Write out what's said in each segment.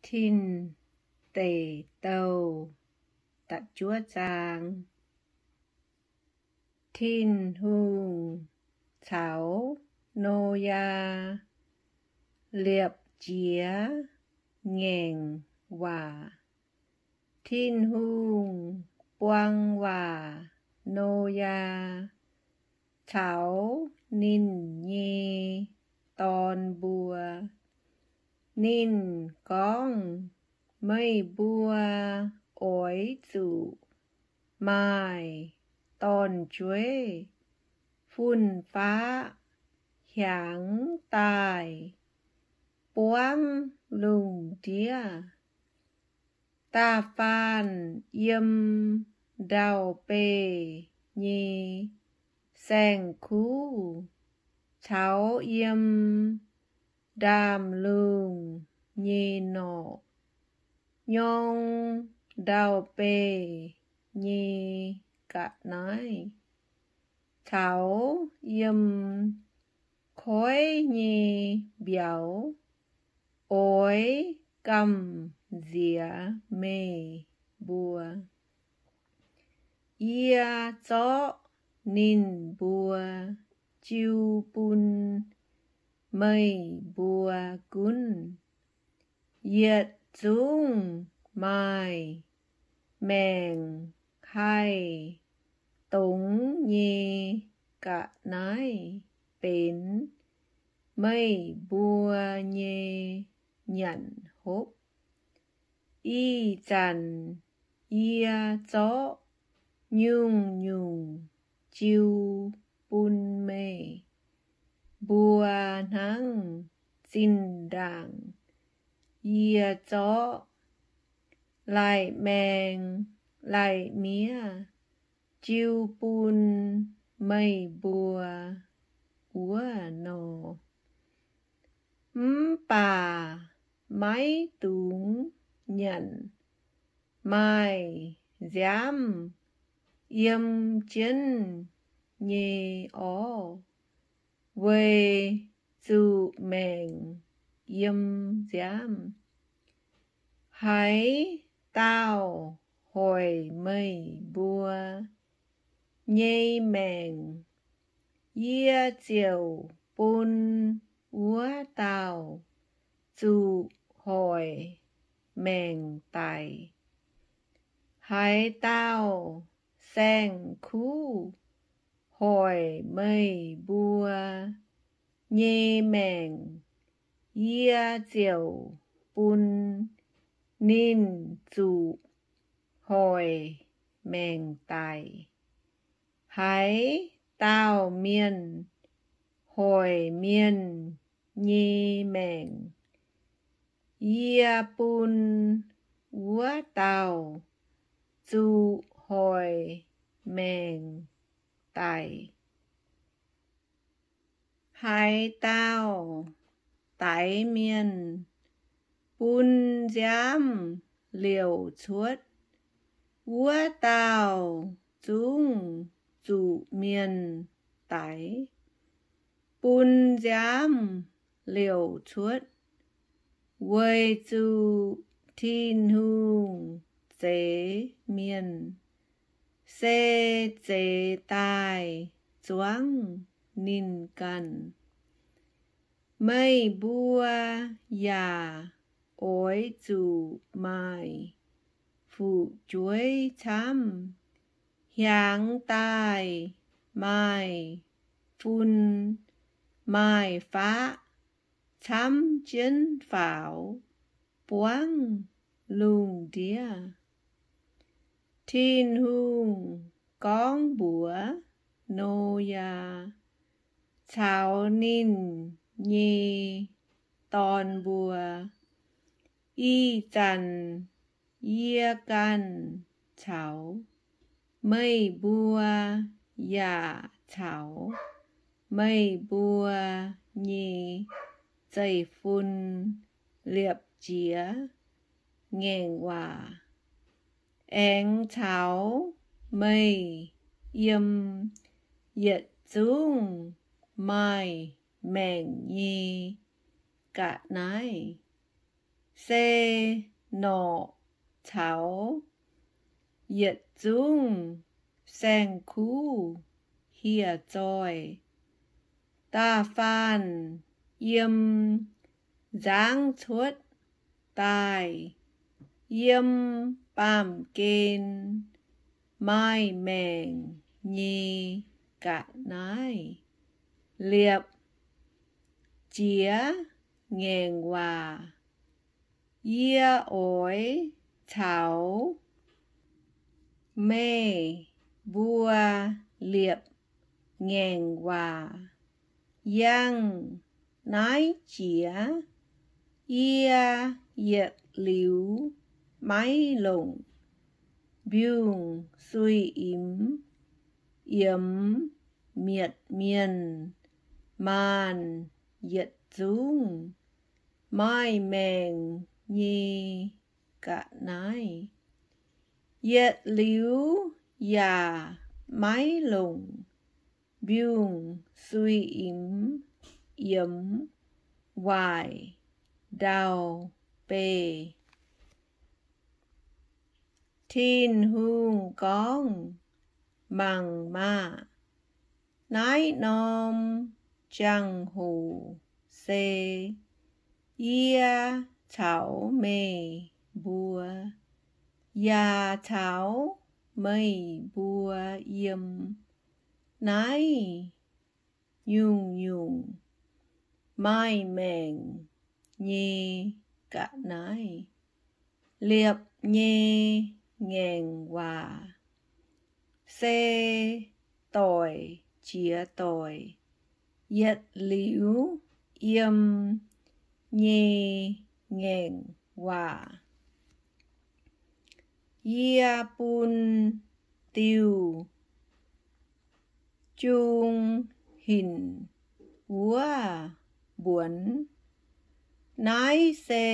Tin Deic Douh da'juov zaang. Tin-Hungh caux Noyaa liepc jiez ngaengc waac. Tin-Hungh buang waac Noyaa caux ninh nyei dorn mbuo. Ninh gorngv, Meih mbuo oix zuqc maaih dorn-jueiv fun-faqv hiaangx daaih buangv lungh ndiev. Da'faanh yiem ndau-beih nyei saeng-kuv caux yiem ndaamv-lungh nyei norqc, nyorng ndau-beih nyei ga'naaiv caux yiem koiv nyei mbiauz oix gamh nziex meih mbuo. Yie zorqv ninh mbuo jiu bun meih mbuo gunv. Yietc zungv maaih maengc haih dongz nyei ga'naaiv benx meih mbuo nyei nyanc hopv. Ih zanc yie zorqv nyungc-nyungc jiu bun meih mbuo hnangv zinh ndaangc yie zorqv lai-maeng lai-miev jiu bun meih mbuo wuov nor. Mv baac maiv dungx nyanc maaih nziaamv yiem jienv nyei orv, weic zuqc maengc yiem nziaamv. Haaix dauh hoic meih mbuo nyei maengc, yie ziouc bun wuov dauh zuqc hoic maengc daic. Haaix dauh saeng-kuv hoic meih mbuo nyei maengc, yie ziouc bun ninh zuqc hoic maengc daic. Haaix dauh mienh hoic mienh nyei maengc, yie bun wuov dauh zuqc hoic maengc daic. Haaix dauh daix mienh bun nziaamv liouc cuotv, wuov dauh zungv zuqc mienh daix bun nziaamv liouc cuotv, weic zuqc Tin-Hungh zeix mienh, se zeix daaih zuangv ninh ganh. Meih mbuo yaac oix zuqc maaih fu'jueiv camv, hiaangx daaih maaih fun maaih faqv camv jienv faaux buangv lungh ndiev. Tin-Hungh gorngv mbuox Noyaa caux ninh nyei dorn mbuo, Ih zanc yie ganh caux meih mbuo yaac caux meih mbuo nyei zeiv-fun liepc jiez ngaengc waac, aengx caux meih yiem yietc zungv maaih maengc nyei ga'naaiv. se norqc caux yietc zungv saeng-kuv hieh zoih. Da'faanh yiem nzangv cuotv daaih, yiem baamh gen maaih maengc nyei ga'naaiv liepc jiex ngaengc waac. Yie oix caux meih mbuo liepc ngaengc waac yangh naaiv jiex. Yie yietc liuz maiv longc mbiungc-suiv-imx yiemx mietc mienh maanh yietc zungv maaih maengc nyei ga'naaiv. Yietc liuz yaac maiv longc mbiungc-suiv-imx yiemx waaic ndau-beih. Tin-Hungh gorngv, Mangc maah! Naaiv norm jangx-hoc se yie caux meih mbuo, yaac caux meih mbuo yiem naaiv nyungc-nyungc maaih maengc nyei ga'naaiv liepc nyei ngaengc waac, se doic jiex doic yietc liuz yiem nyei ngaengc waac. Yie bun diuh jung hinc wuov mbuonx. Naaiv se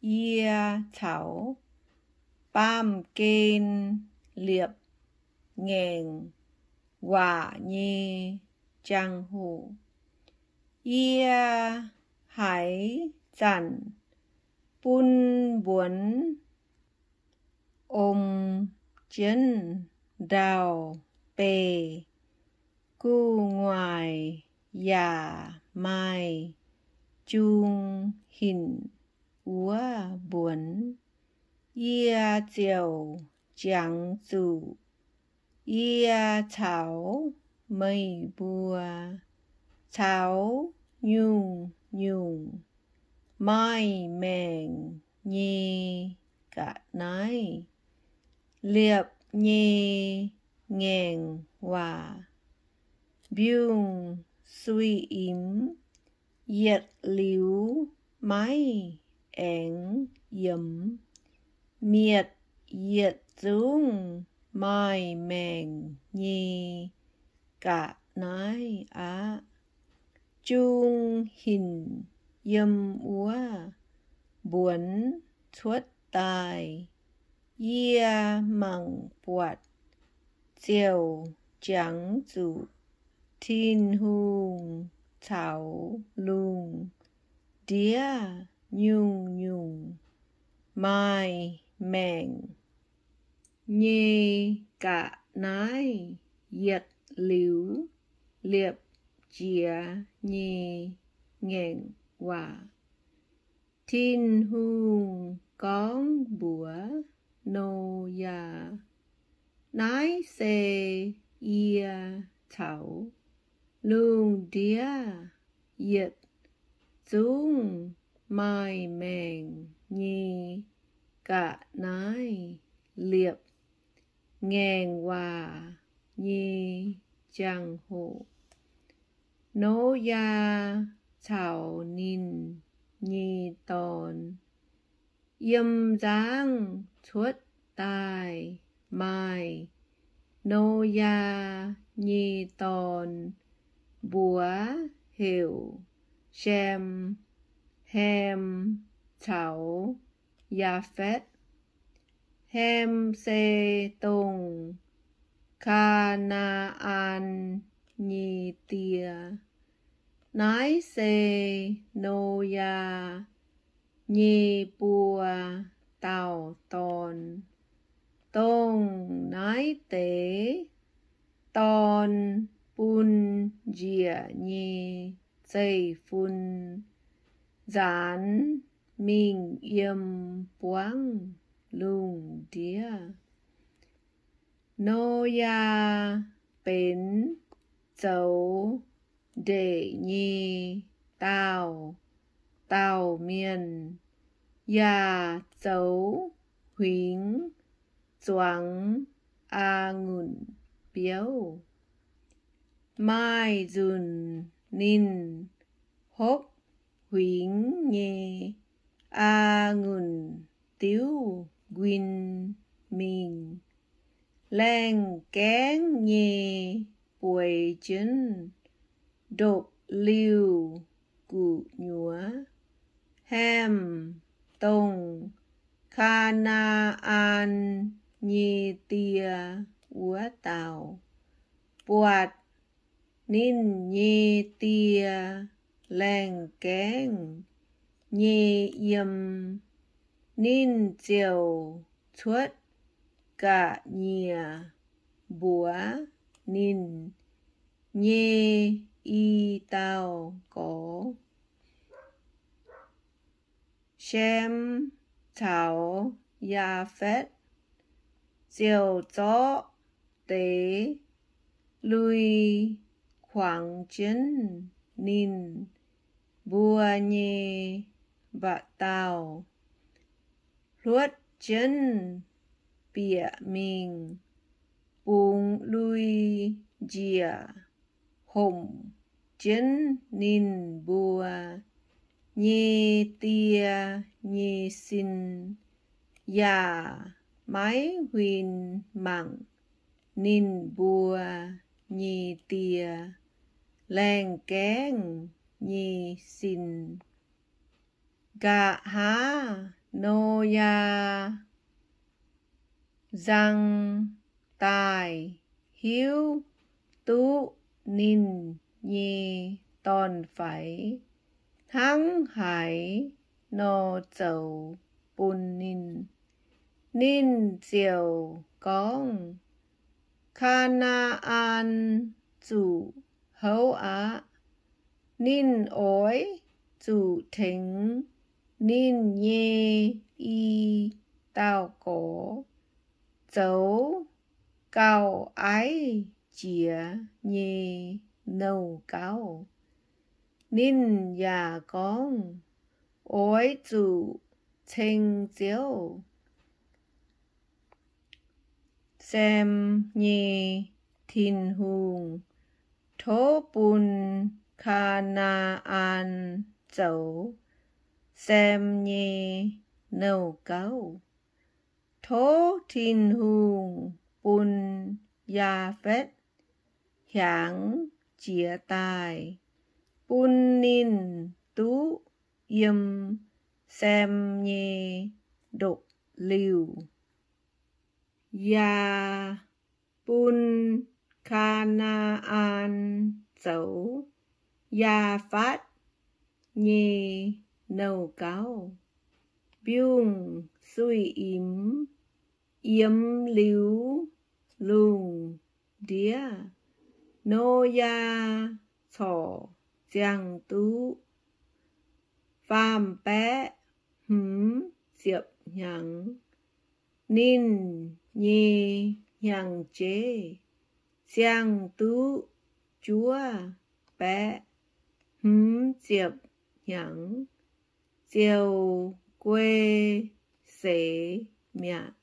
yie caux baamh gen liepc ngaengc waac nyei jangx-hoc. Yie haaix zanc bun mbuonx om jienv ndau-beih, gu'nguaaic yaac maaih jung hinc wuov mbuonx, yie ziouc jangx zuqc yie caux meih mbuo caux nyungc-nyungc maaih maengc nyei ga'naaiv liepc nyei ngaengc waac, mbiungc-suiv-imx yietc liuz maiv aengx yiemx, mietc yietc zungv maaih maengc nyei ga'naaiv aqv. Jung hinc yiem wuov mbuonx cuotv daaih, yie mangc buatc ziouc jangx zuqc Tin-Hungh caux lungh ndiev nyungc-nyungc maaih maengc nyei ga'naaiv yietc liuz liepc jiex nyei ngaengc waac. Tin-Hungh gorngv mbuox Noyaa, Naaiv se yie caux lungh ndiev yietc zungv maaih maengc nyei ga'naaiv liepc ngaengc waac nyei jangx-hoc. Noyaa caux ninh nyei dorn yiem nzangv cuotv daaih. Maaih Noyaa nyei dorn mbuox heuc Shem, Hem caux Yaafetv. Hem se dongh Kaa^naa^an nyei die. Naaiv se Noyaa nyei buo dauh dorn. Dongh naaiv deix dorn bun njiec nyei zeiv-fun nzaanx mingh yiem buangv lungh ndiev. Noyaa benx zoux ndeic nyei daauh dauh mienh, yaac zoux huingx zuangx a'ngunc biouv. Maaih nzunc ninh hopv huingx nyei a'ngunc diuv nquin mingh. Laengh gaengv nyei bueix jienv ndopv-liuh gu'nyuoz, haemh dongh Kaa^naa^an nyei die wuov dauh. Buatc ninh nyei die laengh gaengv nyei yiem, ninh ziouc cuotv ga'nyiec mbuox ninh nyei i dauh gorx. Shem caux Yaafetv ziouc zorqv deix lui kuangx jienv ninh mbuo nyei mba'dauh, hluotv jienv bieqc mingh, bungx lui njiec homc jienv ninh mbuo nyei die nyei sin, yaac maiv huin mangc ninh mbuo nyei die laengh gaengv nyei sin. Nqa'haav Noyaa nzang daaih hiuv duqv ninh nyei dorn-faix hnangv haaix nor zoux bun ninh, ninh ziouc gorngv, Kaa^naa^an zuqc houv aqv. Ninh oix zuqc tengx ninh nyei i dauh gorx zoux gauh aiv jiex nyei nouh gauv. Ninh yaac gorngv, Oix zuqc ceng Ziouv, Sem nyei Tin-Hungh, tov bun Kaa^naa^an zoux Sem nyei nouh gauv. Tov Tin-Hungh bun Yaafetv hiaangx jiez daaih, bun ninh duqv yiem Sem nyei ndopv-liuh, yaac bun Kaa^naa^an zoux Yaafetv nyei nouh gauv. Mbiungc suiv-imx yiemx liuz lungh ndiev, Noyaa corc ziangh duqv faam-baeqv hmz ziepc hnyangx. Ninh nyei hnyangx-jeiv ziangh duqv juov baeqv hmz ziepc hnyangx ziouc guei seix mi'aqv.